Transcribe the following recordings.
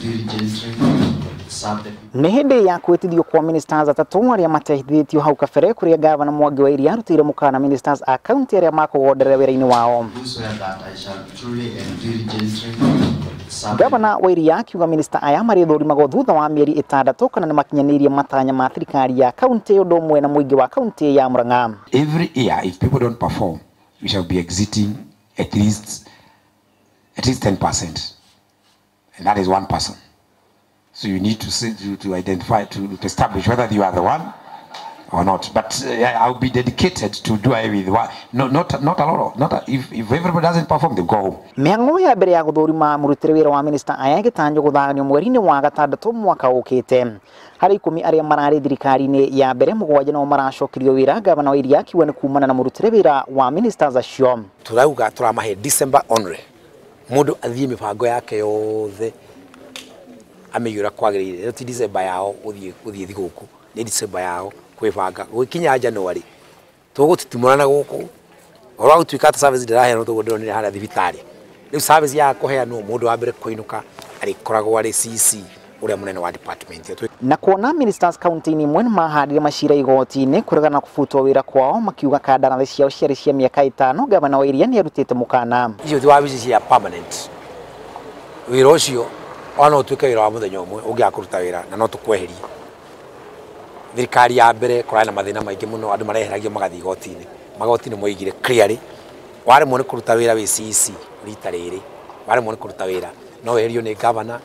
diligently serve the people. Nĩ hĩndĩ ya kwĩtithio kwa ministers atatũ arĩa mateithĩtio hau kabere, kũrĩa gavana Mwangi wa Iria arutĩire mũkana ministers a kaunti arĩa makũgonderera wĩra-inĩ wao. Do swear that I shall truly and diligently serve the Gavana wa Iria akiuga minista aya marĩthũrimagwo thutha wa mĩeri 6 kana nĩmakinyanĩirie matanya ma thirikari ya kaunti ũndũ ũmwe na mũingĩ wa kaunti ya Murang'a. Every year, if people don't perform, we shall be exiting at least 10%. And that is one person. So you need to see, to identify, to establish whether you are the one or not. But I'll be dedicated to do away with one. No, not a lot of, not a, if everybody doesn't perform, they go home. Mĩhang'o ya mbere ya gũthũrima mũrutĩre wĩra wa minista aya ĩgĩtanywo gũthaganio mweri-inĩ wa gatandatũ mwaka ũkĩte. Harĩ 10 arĩa mararĩ thirikari-inĩ ya mbere, 7 nao maracokirio wĩra. Gavana wa Iria akiuga nĩ kumana na mũrutĩre wĩra wa ministers acio. Turauga turamahe December only, mundu athie mibango yake yothe amĩiyũra kwagĩrĩire. Rĩu ti December yao gũthiĩ thigũkũ, nĩ December yao kwĩbanga. Gũgĩkinya January tũgũtitimũrana gũkũ ũhoro wa gũtuĩka atĩ service ndĩraheanwo tũguo ndĩronire harĩa thibitarĩ. Rĩu service ya kũheanwo, mũndũ wa mbere kũinũka arĩkoragwo arĩ CC ũrĩa mũnene wa department ĩyo. Na kuona ministers kaunti-inĩ imwe nĩmahandire macira igoti-inĩ kũregana na kũbutwo wĩra kwao, makiuga kandarathi ciao ciarĩ cia mĩaka 5, gavana wa Iria nĩarutĩte mũkana. Icio ti wabici cia permanent. Wĩra ũcio ona no ũtuĩke wĩra wa mũthenya ũmwe ũngĩaga kũruta wĩra na no tũkweherie. Thirikari ya mbere kũrarĩ na mathĩna maingĩ mũno, andũ mareheragio magathiĩ igoti-inĩ. Magoti-inĩ moigire clearly waremwo nĩ kũruta wĩra wĩ CEC rita rĩrĩ, waremwo nĩ kũruta wĩra no weherio nĩ gavana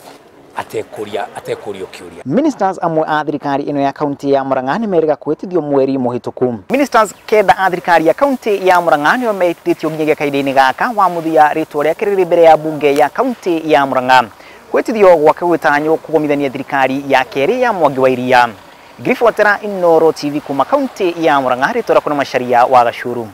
atekũrio kĩũria. Ministers amwe a thirikari ĩno ya kaunti ya Murang'a nĩmerĩga kwĩtithio mweri mũhĩtũku. Ministers 9 a thirikari ya kaunti ya Murang'a nĩo metithĩtio nginyagia kahinda-inĩ gaka wa mũthia rĩtwa rĩake rĩrĩ mbere ya bunge ya kaunti ya Murang'a. Kwĩtithio gwake gwĩtanywo kũgomithania thirikari ya kerĩ ya Mwangi wa Iria. Ngiribotera Inooro TV kuma kaunti ya Murang'a, rĩtwa rĩakwa nĩ Macharia wa Gacuru.